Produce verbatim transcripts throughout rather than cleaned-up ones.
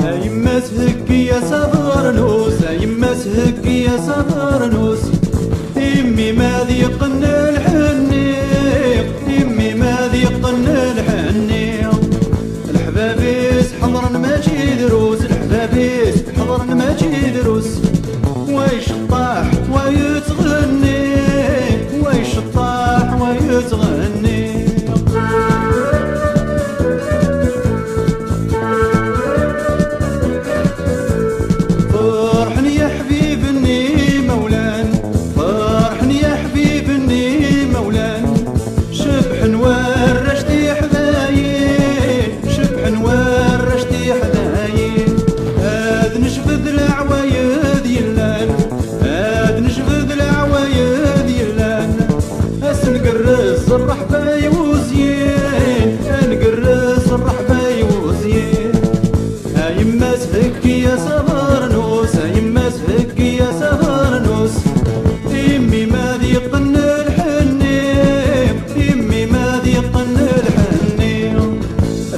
A yemma-s heggi-as abernus, a yemma-s heggi-as abernus. Imi ma ad yeqqen lḥenni, imi ma ad yeqqen lḥenni. Leḥbab-is ḥeḍren mačči drus, leḥbab-is ḥeḍren mačči drus. Wa iceṭṭaḥ, wa yettɣenni, wa iceṭṭaḥ, wa yettɣenni. Ferḥen yaḥbiben imawlan, ferḥen yaḥbiben imawlan. Cebḥen warrac tiḥdayin, cebḥen warrac tiḥdayin. Ad necbed leɛwayed yellan, ad necbed leɛwayed yellan. Ad s-ngerrez rreḥba i wuzyin, ad ngerrez rreḥba i wuzyin. A yemma-s heggi-as abernus, a yemma-s heggi-as abernus. Imi ma ad yeqqen lḥenni, imi ma ad yeqqen lḥenni.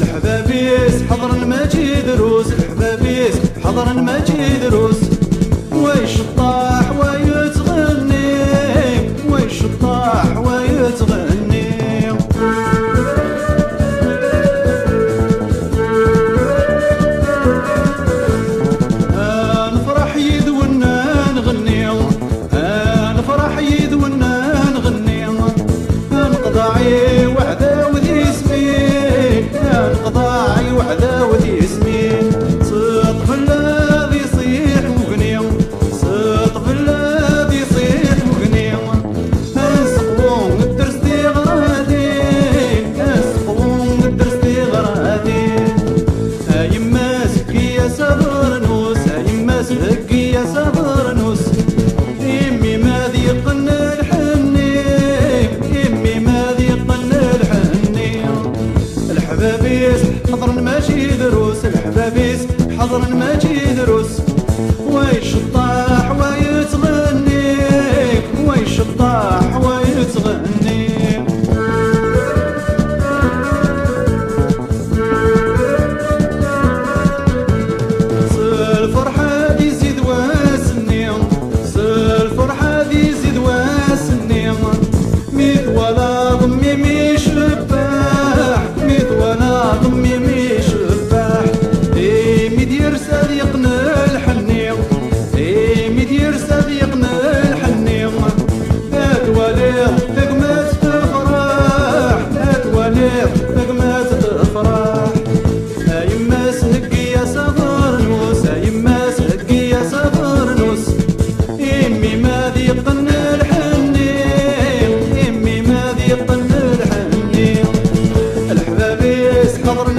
Leḥbab-is ḥeḍren mačči drus, leḥbab-is ḥeḍren mačči drus. Wa iceṭṭaḥ, wa yettɣenni, wa iceṭṭaḥ, wa yettɣenni. Ad nefreḥ yid-wen ad nɣenni, ad nefreḥ yid-wen ad nɣenni. Ad neqḍeɛ i weɛdaw d ismin, ad neqḍeɛ i weɛdaw d ismin. S ṭṭbel ad iṣiḥ ugni, s ṭṭbel ad iṣiḥ ugni. Ad nseqwu dders tiɣradin, ad nseqwu dders tiɣradin. A yemma-s heggi-as abernus, a yemma-s heggi-as abernus. Imi ma ad yeqqen lḥenni, imi ma ad yeqqen lḥenni. Leḥbab-is ḥeḍren mačči drus, leḥbab-is ḥeḍren mačči drus. Wa iceṭṭaḥ, wa yettɣenni, wa iceṭṭaḥ, wa yettɣenni. S lferḥ ad izid wass-nni, s lferḥ ad izid wass-nni. Mi twalaḍ mmi-m icebbeḥ, mi twalaḍ mmi-m icebbeḥ. Imi d-yers ad yeqqen lḥenni, imi d-yers ad yeqqen lḥenni. Ad twaliḍ tagmat tefreḥ, ad twaliḍ tagmat tefreḥ. A yemma-s heggi-as abernus, a yemma-s heggi-as abernus. Imi ma ad yeqqen lḥenni, imi ma ad yeqqen lḥenni. Leḥbab-is ḥeḍren